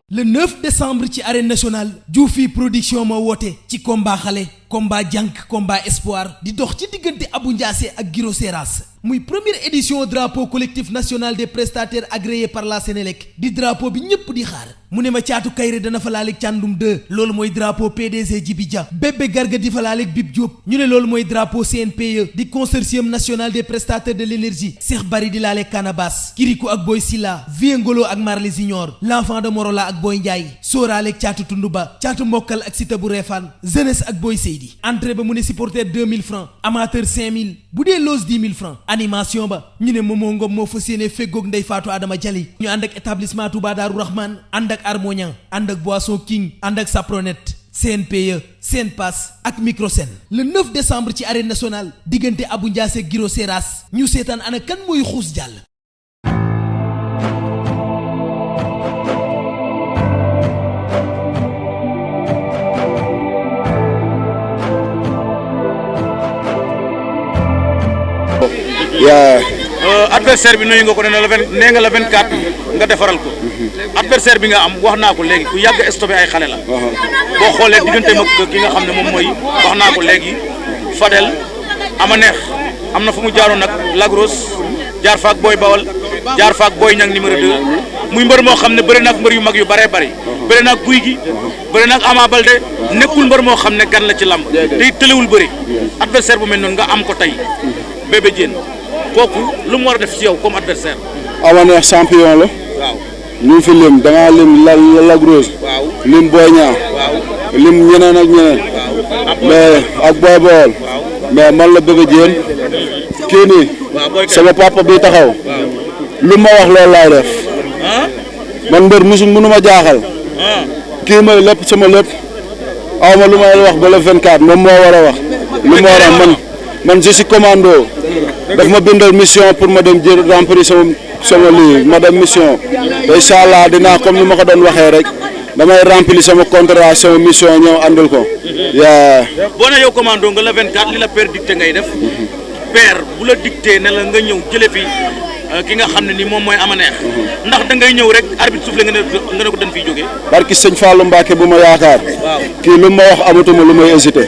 le 9 décembre ci arène nationale Dioufy production moo woote ci combat xale combat jànk combat espoir di dox ci diggante Abou Ndiassé ak Guiro Seras muy première édition drapeau collectif national des prestataires agréés par la Sénélec di drapeau bi ñépp di xaar mu ne ma caatu kayre dana fa laaleeg càndum 2 loolu mooy drapeau PDG Djibi Dia bébé garga di fa laaleeg Bib Diop ñu ne loolu mooy drapeau CNPE di consortium national des prestataires de l'énergie Cheikh Bari di laaleeg Canabas Kirikou ak Boy Silla Viengolo ak Marley Junior l'enfant de Morola ak Boy Ndiaye sóoraaleeg caatu Tunduba caatu Mokkal ak Sita bu Refane jeunesse ak Boy Seydi entrée ba mu ne supporter 2000 francs amateur 5000 bu dee loge 10 000 francs animation ba ñu ne Momo Ngom moo fas yéene feggoog Ndey Fatou Adama Jali ñu ànd ak établissement Touba Darou Rahman ànd ak Harmonia ànd ak Boisson King ànd ak Sapronet CNPE Senpass ak Microsen le 9 décembre ci arène nationale diggante Abou Ndiassé Guiro Seras ñu seetaan ana kan mooy xuus jàll. adversaire bi nuyu nga ko ne nee nga la 24 nga defaral ko adversaire bi nga am wax naa ko léegi ku yàgg stoppé ay xale la boo xoolee diggante mag ki nga xam ne moom mooy wax naa ko léegi Fadel ama neex am na fu mu jaaroon nag Lagros jaar faak Boy Bawal jaar faak Boy Niang numéro 2 muy mbër moo xam ne bëri naag mbër yu mag yu bëree bëri bëri naag Guy gi bëri naag Ama Baldé nekkul mbër moo xam ne gan la ci lamb tey tëlewul bëri adversaire bu mel noonu nga am ko tey Bébé Diène kooku lu mu war a def ci yow comme adversaire. Ama neex champion la. waaw ñu fi lim da ngaa lim Lac Rose. waaw lim Boy Niang. waaw lim ñeneen ak ñeneen. waaw mais ak Boy Bawol. mais man la Bébé Diène. kii nii. sama papa bi taxaw. lu ma wax loolu laay def. man mbër mënu ma jaaxal. kii mooy lépp sama lépp. aw ma lu may wax ba le 24 moom moo war a wax. lu ma war a man je suis commando. daf ma bindal mission pour ma dem jël remplir sama lii ma dem mission incha allah dinaa comme ni ma ko doon waxee rek damay remplir sama contrat sama mission ñëw àndal ko. boo ne yow commando nga la 24 li la père dicté ngay def père bu la dicté ne la nga ñëw jële fi ki nga xam ne ni moom mooy ama neex ndax da ngay ñëw rek arbitre soufflé nga ne ko dañ fiy jógee. barki sëñ Fallou Mbacke bu ma yaakaar. kii lu ma wax amatuma lu may hésité.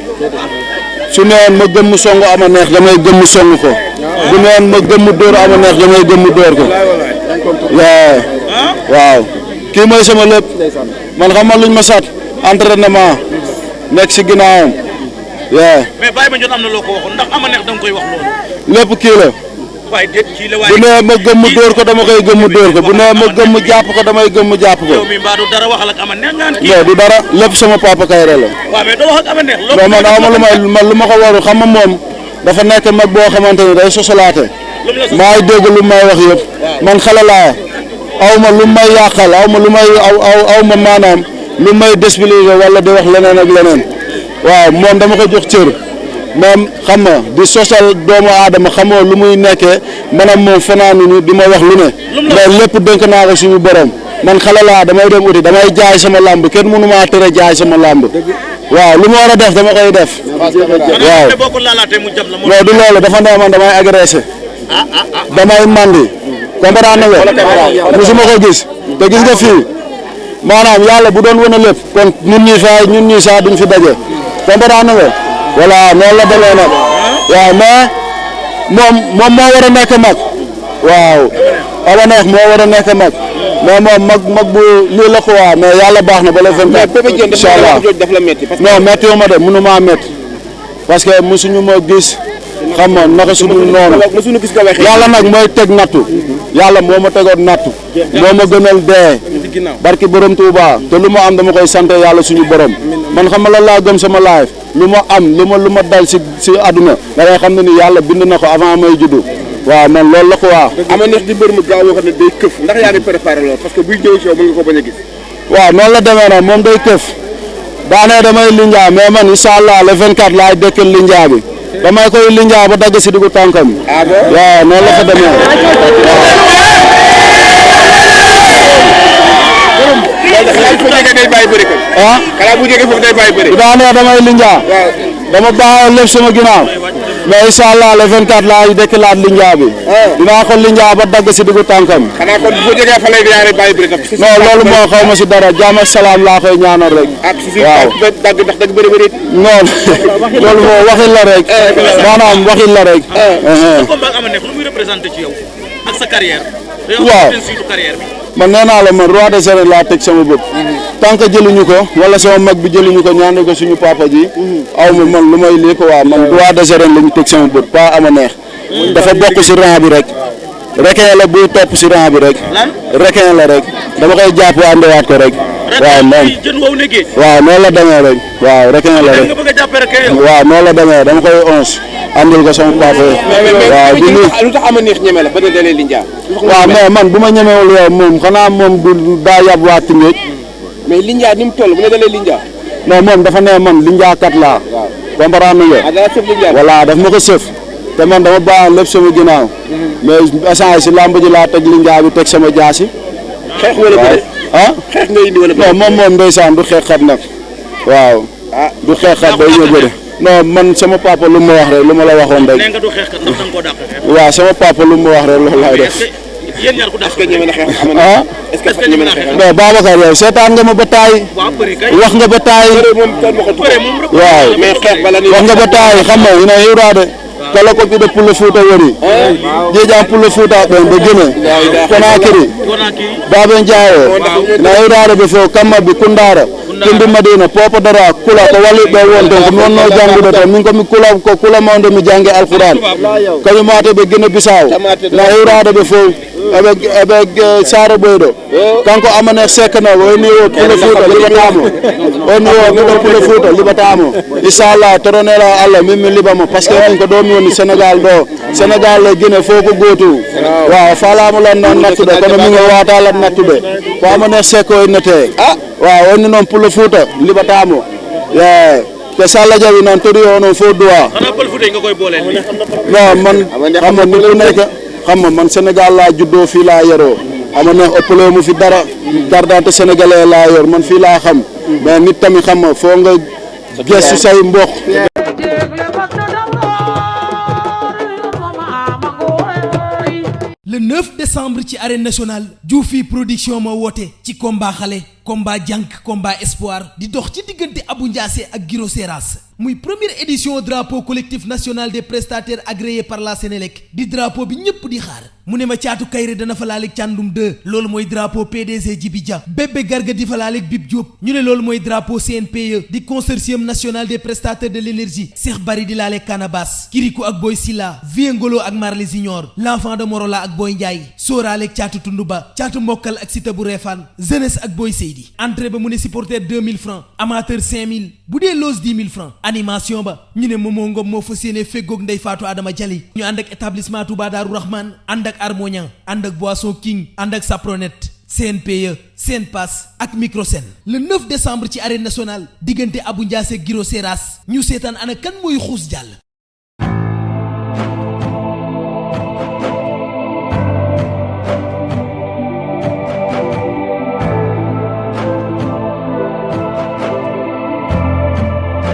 su neen ma gëmm songu ama neex damay gëmm songu ko bu neen ma gëmm dóor ama neex damay gëmm dóor ko waaw kii mooy sama lépp man xam luñ ma sat entraînement nekk si ginnaawam mais bàyyi ma jot am na loo ko waxoon ndax ama neex da nga koy wax loolu lépp kii la waaye déet kii la waaye bu nee ma gëmm dóor ko dama koy gëmm dóor ko bu nee ma gëmm jàpp ko damay gëmm jàpp ko yow mi mbaa du dara waxal ak ama neex nga kii non du dara lépp sama papa Kayre la waaw mais doo wax ak ama neex non man aw ma lu ma ko waru xam nga moom dafa nekk mag boo xamante ni day sosalaate maay dégg lu may wax yëpp man xale laa aw ma lu may yàqal aw ma lu may aw ma maanaam lu may déstabiliser wala di wax leneen ak leneen waaw moom dama ko jox cër moom xam nga di sosal doomu aadama xamoo lu muy nekkee maanaam moom fanaanuñu di ma wax lu ne mais lépp dénk naa ko suñu borom man xale laa damay dem uti damay jaay sama làmb kenn mënu maa tere jaay sama làmb waaw lu ma war a def dama koy def waaw non du loolu dafa ne man damay agressé damay mandi comprendre nga musuma ko gis te gis nga fii maanaam yàlla bu doon wane lépp kon ñun ñii saa duñ fi daje comprendre nga voilà noonu la demee nag waaw mais moom moo war a nekk mag waaw ama neex moo war a nekk mag mais moom mag bu lii la ko waa mais yàlla baax na ba le 24 incha allah non métti wu ma de mënu maa métti parce que mosuñu ma gis xam nga naka suñu noonu yàlla nag mooy teg nattu yàlla moo ma tegoon nattu moo ma gënal dee barki borom Touba te lu ma am dama koy sant yàlla suñu borom man xam nga lan laa gëm sama life lu ma am lu ma dal si àdduna da ngay xam ne ni yàlla bind na ko avant may juddu waaw man loolu la ko waa ama neex di mbër mu gaaw wax ne day këf ndax yaa ngi préparé loolu parce que buy ñëw ci yow mën nga ko bañ a gis waaw noonu la demee nag moom day këf daanee damay linjaa mais man incha allah le 24 laay dëkkal linjaa bi damay koy linjaa ba dagg si dugg tànkam waaw noonu la ko demee xanaa bu jógee foofu day bàyyi bëri daanee damay linjaa dama baaxoo lépp sama ginnaaw mais incha allah le 24 laa déclaré Lindia bi. dinaa ko Lindia ba dagg si diggu tànkam. xanaa kon bu jógee fa lay yaa ngi bàyyi bëri nag. non loolu moo xaw ma si dara jàmm ak salaam laa koy ñaanal rek. waaw dagg ndax dagg bëri bëri. non loolu moo waxin la rek. maanaam waxin la rek. sa combat ama neex lu muy représenté ci yow ak sa carrière. waaw man nee naa la man roi des arènes laa teg sama bët. tant que jëluñu ko wala sama mag bi jëluñu ko ñaanu ko suñu papa ji. aw ma man lu may lii ko waa man roi des arènes la ñu teg sama bët pas ama neex. dafa bokk si rang bi rek. requin la buy topp si rang bi rek. requin la rek dama koy jàpp andiwaat ko rek. waaw moom waaw noonu la demee rek. waaw requin la rek. waaw noonu la demee dama koy onze. andil ko sama papa waaw di lu tax ama neex ñeme la ba ne dalee Lindia. waaw mais man bu ma ñemewul yow moom xanaa moom du daa yab waa Tëngéej. mais Lindia ni mu toll bu ne dalee Lindia. non moom dafa ne man Lindia kat laa. waaw comprendre nga. dara sëf Lindia. voilà daf ma ko sëf. te man dama baax lépp sama ginnaaw. mais essence si làmb ji laa teg Lindia bi teg sama jaasi. xeex wala bëre. ah xeex nga indi wala bëre. non moom ndeysaan du xeexat nag. waaw. du xeexat day ñëw bëre. non man sama papa lu ma wax rek lu ma la waxoon rek. nee nga du xeexkat ndax danga koo dàq xeex. waaw sama papa lu ma wax rek loolu laay def. yéen ñaar ku dàq ñeme na xeex ah est-ce que ñeme na xeex. non Babacar yow seetaan nga ma ba taay. wax nga ba taay. waaw mais xeex bala ni wax nga ba taay xam nga ina hiwrade kala ko ɓiɗo pulle Fouta woni jeejam pulle Fouta ɓen ɓe Guinée Conakry Babé Ndiaye na hiwrade ɓe fof Kammabi Koundara Tundi Madina Popadara Kula ko walliɓe won ton ko mi wonno janngude toon min komi kula mawde mi jangge alquran kañum mate ɓe Guinée Bissau na hiwrade ɓe fof eɓe Sara Boyɗo kanko Amaneex Seck no woni o pulle Fouta liɓatamo woni o miɗo pulle Fouta liɓatamo inchallah toronela Allah min mi liɓamo par ce que min ko ɗo mi woni Sénégal ɗo Sénégal e Guinée fof ko gotum waaw falama lan noon nattude kono min o wata lan nattude ko Amaneex Seck o innete waaw woni noon pulle Fouta liɓatamo te Salla Jawi noon tori o noon fof duwa non man xam nga nit ku nekk xam nga man Sénégal laa juddoo fii laa yoroo ama neex ëppaloo mu fi dara carte d'identité sénégalais laa yor man fii laa xam mais nit tamit xam nga foo nga gestu say mbokk. Le 9 décembre ci arène nationale Dioufy production ma woote ci combat xale combat jànk combat espoir di dox ci diggante Abou Ndiassé ak Guiro Seras muy première édition drapeau collectif national des prestataires agréés par la Sénélec di drapeau bi ñëpp di xaar mu ne ma caatu kayre dana fa laaleeg càndum 2 loolu mooy drapeau PDG Djibi Dia bébé garga di fa laaleeg Bib Diop ñu ne loolu mooy drapeau CNPE di consortium national des prestataires de l'énergie Cheikh Bari di laaleeg Canabas Kirikou ak Boy Silla Viengolo ak Marley Junior l'enfant de Morola ak Boy Ndiaye sóoraaleeg caatu Tunduba caatu Mbokkal ak Sita bu Refane jeunesse ak Boy Seydi entrée ba mu ne supporter 2000 francs amateur 5000 bu dee loge 10 000 francs animation ba ñu ne Momo Ngom moo fas yéene feggoog Ndey Fatou Adama Jali ñu ànd ak établissement Touba Darou Rahman ànd ak Harmonia ànd ak Boisson King ànd ak Sapronet CNPE Senpass ak Microsen le 9 décembre ci arène nationale diggante Abou Ndiassé Guiro Seras ñu seetaan ana kan mooy xuus jàll